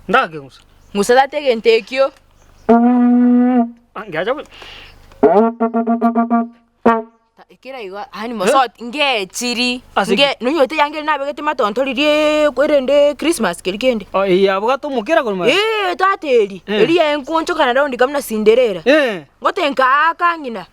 Ndakeng'usa. Ng'usa tata egento ekio. Ah, ngeacha bo- Kera igo yaani mosoti ngechiri Ase nge nonyorete eyanga eri nabegete matonto riria erende christmas keri kende. Oh, eye yabwate omokera korwa magega? Eeh tata eri, Eh. eri yaenkonchokana round kama buna Cinderella. Eh. Ngote nkaa kang'ina.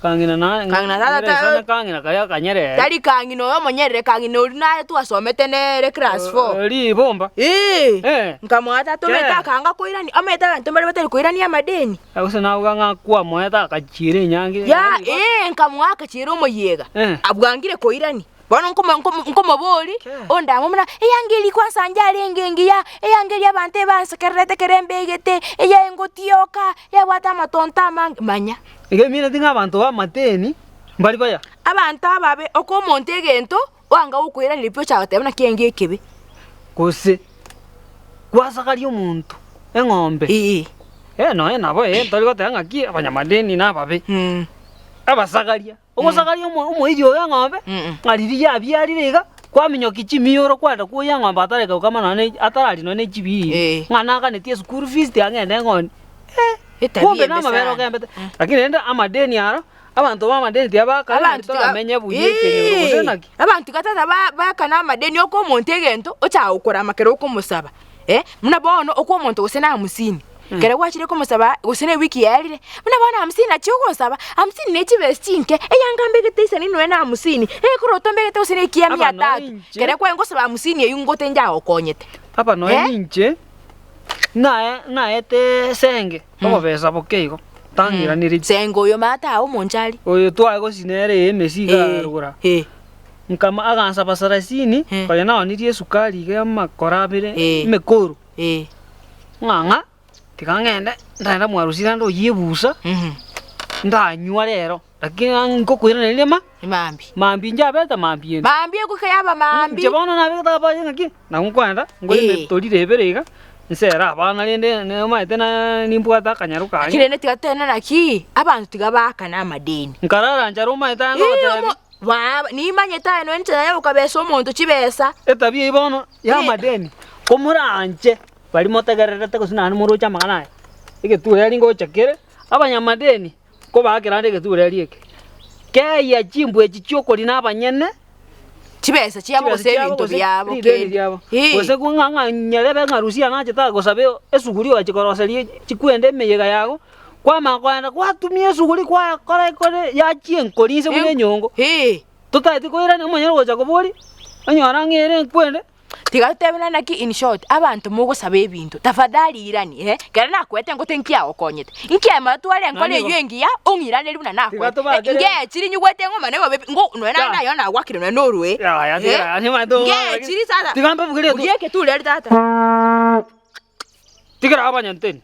Kang'ina na Kang'ina tata ta- Sana kang'ina karia akanyerere. Tari kang'ina oyo omonyerere kang'ina oria naye twasomete nere class four. Ribomba. Eeh. Eh. Nkamoa tata omanyete Kera. akanga koirania, omanyete abanto mbare batari koirania amadeni. Gose naboka ng'a kwamoete akachiera enyangi. Ya ee nkamoa akachiera omoyega, Eh. abwangire koirania. Bono nkomo nkomo nkomoboria, Kera. ondamwa buna, eyanga eria kwansa inche arenge engiya, eyanga eria abanto ebansekererete ekero embegete, eye engotioka, yabwate amatonto amange, manya. Iga emineti ng'a abanto b'amateni mbari baya. Abanto ababe, okoa omonto egento, oanga gokoiraneria pi ocha goteba naki enge ekebe. Gose gwasagaria omonto eng'ombe, Ee. eh nonya nabo eh ntori goteba ng'aki abanyamadeni nababe, abasagaria. Ogosagaria omo omoiri oyo eng'ombe, ng'a riria yabiarire iga, kwaminyokia chimioro kwenda kwoyia eng'ombe atareka gokama nonye na atararia nonye na echibiiri, Eh. ng'a naganetie eschool fees tiga ng'ende ng'oni, eh, Etabia kumbe embe na amabere sana. ogembete. Lakini rende amadeni aro, abanto ba amadeni tiga bakare Abanto naende tiga toramenye buya ekenyoro gose Eeh, naki? abanto tiga tata ba bakane amadeni okoa omonto egento, ochaga gokorama ekero okomosaba. Eh, buna bono okoa omonto gose na hamsini, ekero gwachire komosaba gose na ewiki yaerire, buna bono hamsini nachi ogosaba, hamsini ne chibesa chinke, eyanga mbegete isani nonya na hamsini, egekoroto mbegete gose na ekia mia Aba noe tatu, inche. ekero kwaye ngosaba hamsini eywo ngote njagokonyete. Aba noe Eh? ninche, naye naete esenge, obobesa boke igo, tang'iraneretie. Senge oyo maate aye omonchari. Oyo twaye gosina ere emesi iga Eh, rogoro aa. eh. Nkama agansaba sarasini, Eh. konya naonirie esukari iga amakora abere, Eh. emekoro, Eh. ng'a ng'a tiga ng'ende, ndagenda mwarusia naende oyie ebusa, Mhm. ndanywa rero, lakini ng'a nkokoiraneria ma Mambia. mambia inche abete mambia ende. Mambia egoika yaba mambia. Inche bono nabegete abaye ng'aki, nabo nkoenda, ngore Eh. emetoriro ebere iga, nsere abana rende nomanyete na nimbwate akanyaro Lakini kane. rende tiga totebe naki, abanto tiga baakane amadeni. Nkarara nchara omanyete aye Ii, ngogotebi. omo- Baba, nimanyete aye nonya inche naye okabesa omonto chibesa. Etabia eyio bono y'amadeni, komoranche baria motegererete gose naende moroche amang'ana aya, egetureri ngocha kere, abanyamadeni nkobaakera ande egetureri eke, keyia chimbwa echi chiokorina abanyene, Chibesa chiabo chibesa gose chiabo ebinto gose biabo rideni kende. riabo, Hii. gose ko ng'a ng'a nyarebe ng'a rusia nachete agosaba esuguri ogachi koroseria chikwende emeyega yago, Kwamanya kogenda gwatumia esuguri kwayakora ekore yachia enkori inse buna enyongo, Hee. totaeti koirania omonyene ogocha koboria, onyora ng'a ere nkwende. Tiga totebane naki in short, abanto mogosaba ebinto, tafadhali irani eh, ekero nakoete ngote nkiagokonyete, nkiamanya tware enkoro Nani igo? eywo engiya, ong'iranerie buna Tiga nakoete. tobakere- Ngechiri nyigwete eng'oma na bobe ngo nonya naende Ta. aye nagwakire nonya norue. Yaya, tiga Eh, yaya, nimanyete ogo- Ngechiri sasa. Tiga mbabugerie etu- Bugia eketureri tata. Tigera abanyanteni.